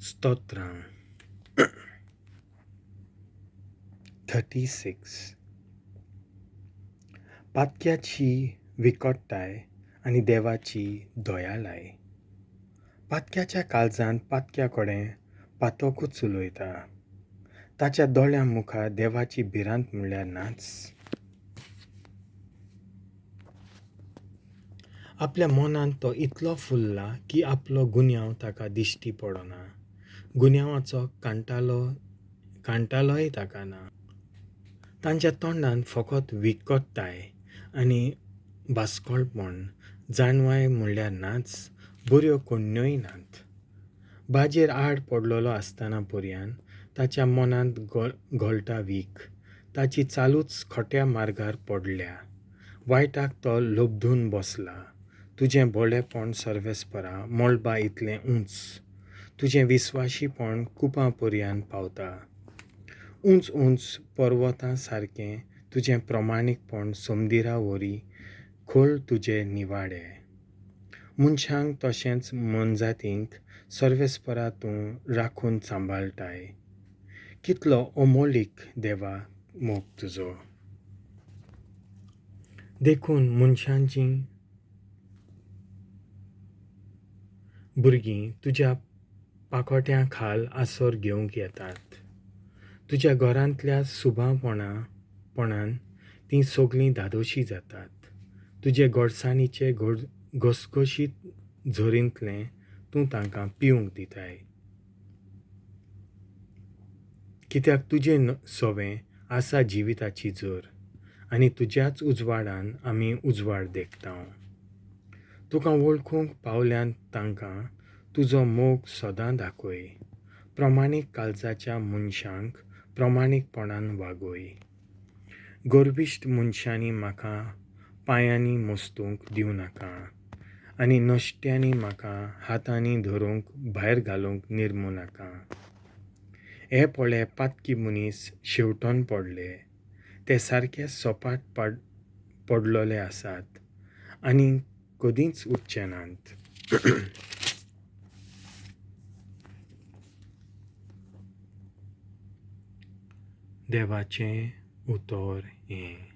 स्तोत्रां. 36. पातक्याची विकटताय आनी देवाची दयालाय. पातक्याच्या काळजांत पातक्या कडेन पातकूच उलयता. ताच्या दोळ्यां मुखार देवाची भिरांत म्हणल्यार नाच. आपल्या मनांत तो इतलो फुल्ला की आपलो गुन्यांव ताका दिश्टी पडना. गुन्यांवाचो कांटालोय ताका ना. तांच्या तोंडांत फकत विकटताय आनी बास्कोळपण, जाणवाय म्हणल्यार नाच, बऱ्यो कोण्ण्योय नात. बाजेर आड पडलेलो आसतना पर्यान ताच्या मनांत घोळटा वीख. ताची चालूच खोट्या मार्गार पडल्या. वायटाक तो लब्धून बसला. तुजें भोळेपण सर्वेस्परा मळबा इतलें उंच. तुजें विस्वाशीपण कुपां पर्यान पावता. उंच उंच पर्वतां सारकें तुजें प्रमाणीकपण समदिरा वरी खोल तुजे निवाडे. मनशांक तशेंच मोनजातींक सर्वेस्परा तूं राखून सांबाळटाय. कितलो अमोलीक देवा मोग तुजो. देखून मनशांची भुरगीं तुज्या पाकोट्यां खाल आसर घेवंक येतात. तुज्या घरांतल्या सुभापणान तीं सगळीं धादोशी जातात. तुजे गोडसाणीचे घसघशीत झरींतलें तूं तांकां पिवंक दिताय. कित्याक तुजें सवें आसा जिविताची जोर आनी तुज्याच उजवाडान आमी उजवाड देखता. तुका वळखूंक पावल्यान तांकां तुजो मोग सदां दाखय. प्रमाणीक काळजाच्या मनशांक प्रमाणीकपणान वागय. गर्विश्ट मनशांनी म्हाका पांयांनी मस्तूंक दिवं नाका आनी नश्ट्यांनी म्हाका हातांनी धरूंक भायर घालूंक निर्मू नाका. हे पळे पातकी मनीस शेवटून पडले. ते सारके सपाट पडलेले आसात आनी कदींच उठचे नात. देवाचें उतर हें.